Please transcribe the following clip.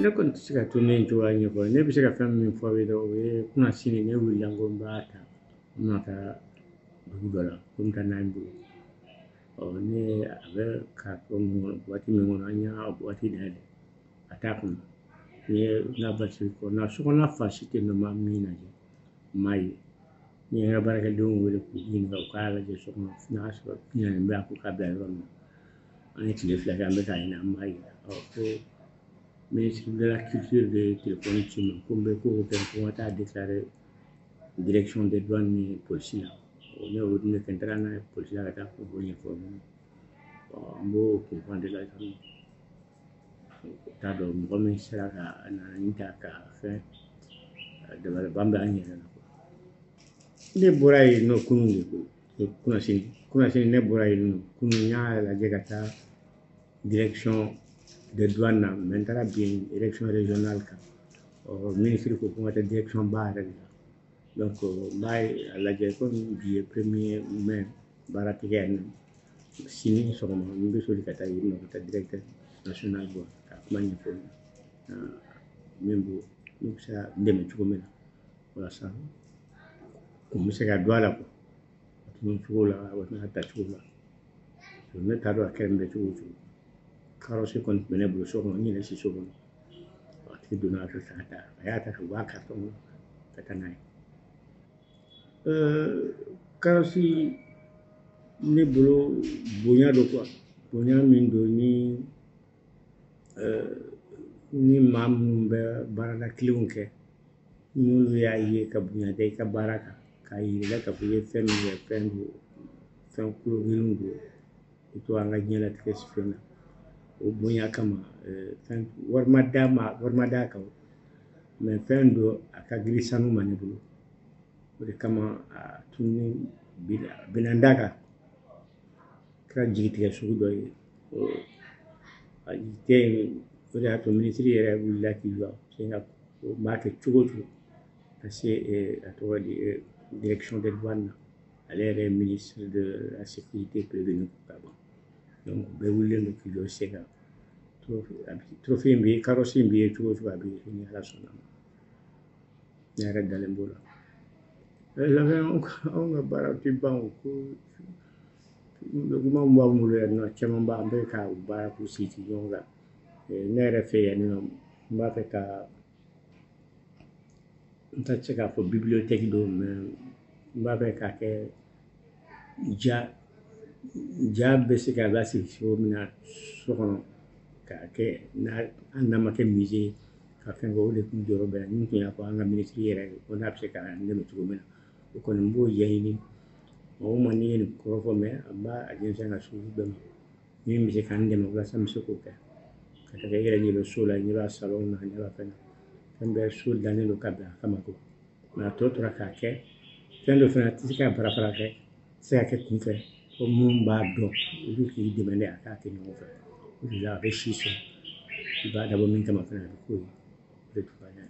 Ne kɔni tɛ se ka to ne cogoya ɲɛfɔ. Ne bɛ se ka fɛn min fɔ aw ye dɔrɔn, o ye kunnasini. Ne wulila n ko n b'a ta, n bɛna taa dugu dɔ la, ko n bɛ taa n'a ye n bolo. Ɔ ne a bɛ carton min kɔnɔ, waati min kɔnɔ, an y'a waati dayɛlɛ, a t'a kɔnɔ. N ye n ka valise kɔnɔna, sokɔnɔna fan si tɛ yen nɔ, n ma min lajɛ, n m'a ye. N ye n ka baarakɛdenw wele k'u ɲininka, u k'a lajɛ so kɔnɔ, n'a y'a sɔrɔ ɲinɛnen bɛ a ko k'a bila yɔrɔ min na. An ye tile 2 kɛ, an bɛ k'a ɲini, an m'a ye. Ɔ ko ministre de la Culture de ye téléphone ci n ma ko n bɛ ko o kɛ, ko n ka taa déclarer direction des douanes ni polisi la. Ne y'o de kɛ, n taara n'a ye polisi la ka taa ko ɲɛfɔ. An b'o kunkan de la sisan. T'a dɔn mɔgɔ min sera ka na nin ta ka fɛn dabaliban bɛ an yɛrɛ la. Ne bɔra yen nɔ kunun de, ko kunnasini kunnasini. Ne bɔra yen nɔ kunun, n y'a lajɛ ka taa direction des douanes na, mais n taara bin direction régionale kan. Ɔ ministre ko ko n ka taa direction ba yɛrɛ de la. Donc n b'a lajɛ, komi bi ye 1er mai, baara tɛ kɛ yan nɔ. Sini sɔgɔma n bɛ soli ka taa yen nɔ, ka taa directeur national bɔ ka kuma ɲɛfɔ min b'o n'u bɛ se ka n dɛmɛ cogo min na, walasa kun bɛ se ka don a la quoi, a tunu cogo la walima a ta cogo la. Ne t'a dɔn a kɛra bɛ cogo o cogo. Carrosse kɔni tun bɛ ne bolo so kɔnɔ, n yɛrɛ si so kɔnɔ. A tigi donna a fɛ ka taa, a y'a ta ka bɔ a carton kɔnɔ ka taa n'a ye. Carrosse ne bolo, bonya don quoi, bonya min don ni maa minnu bɛ baarada kelenw kɛ, n'olu y'a ye ka bonya da i ka baara kan, k'a yir'i la k'a fɔ i ye fɛn min kɛ, fɛn don, fɛn kologirinw don i to an ka diɲɛlatigɛ fɛn na. O bonya kama, fɛn wari ma d'a ma, wari ma d'a kan, mais fɛn don a ka girin sanu ma ne bolo. O de kama a tununi bɛnna da kan, kɛra jigitigɛ sugu dɔ ye. A jigitigɛ in, o de y'a to minisiri yɛrɛ wulila k'i jɔ sen ka n b'a kɛ cogo o cogo ka se a tɔgɔ di direction des douanes na. Ale yɛrɛ ye ministre de la Sécurité prévenu ka ban. Donc bɛɛ wulilen don k'i jɔ sen kan. Trophée in bɛ, carrosse in bɛ ye cogo o cogo, a bɛ ni Ala sɔnna ma. Ne yɛrɛ dalen b'o la. Labɛn anw ka baara tɛ ban o ko document b'an bolo yan nɔ, caman b'an bɛ ka u baara k'u sigi ɲɔgɔn kan. Ne yɛrɛ fɛ yan nɔ, n b'a fɛ ka, n tɛ se k'a fɔ bibliothèque don, mais n b'a fɛ k'a kɛ ja bɛ se ka lasigi cogo min na so kɔnɔ, k'a kɛ n'a hali n'a ma kɛ musée ka fɛn kɛ. O de tun jɔyɔrɔ bɛ n na. Ni n tun y'a fɔ an ka minisiri yɛrɛ ye ko n'a bɛ se ka n dɛmɛ cogo min na, o kɔni n b'o ɲɛɲini. Mɔgɔ o maa n'i ye nin kɔrɔfɔ mɛn, an b'a denmisɛn ka sugu bɛɛ ma min bɛ se k'an dɛmɛ walasa n bɛ se k'o kɛ ka taga. I yɛrɛ ɲɛ bɛ so la, ɲɛ b'a salon na, ɲɛ b'a fɛn na, fɛn bɛɛ so dilannen don ka bɛn a kama ko. Mais a tɔ tora k'a kɛ fɛn dɔ fana tɛ se ka fara kɛ, tɛ se ka kɛ kunfɛ, fo mun b'a dɔn, olu k'i dɛmɛ de a k'a kɛ ɲɔgɔn fɛ. O de la a bɛ si sɔrɔ, i b'a dabɔ min kama fana, a bɛ k'o ye. O de tun ka ɲi.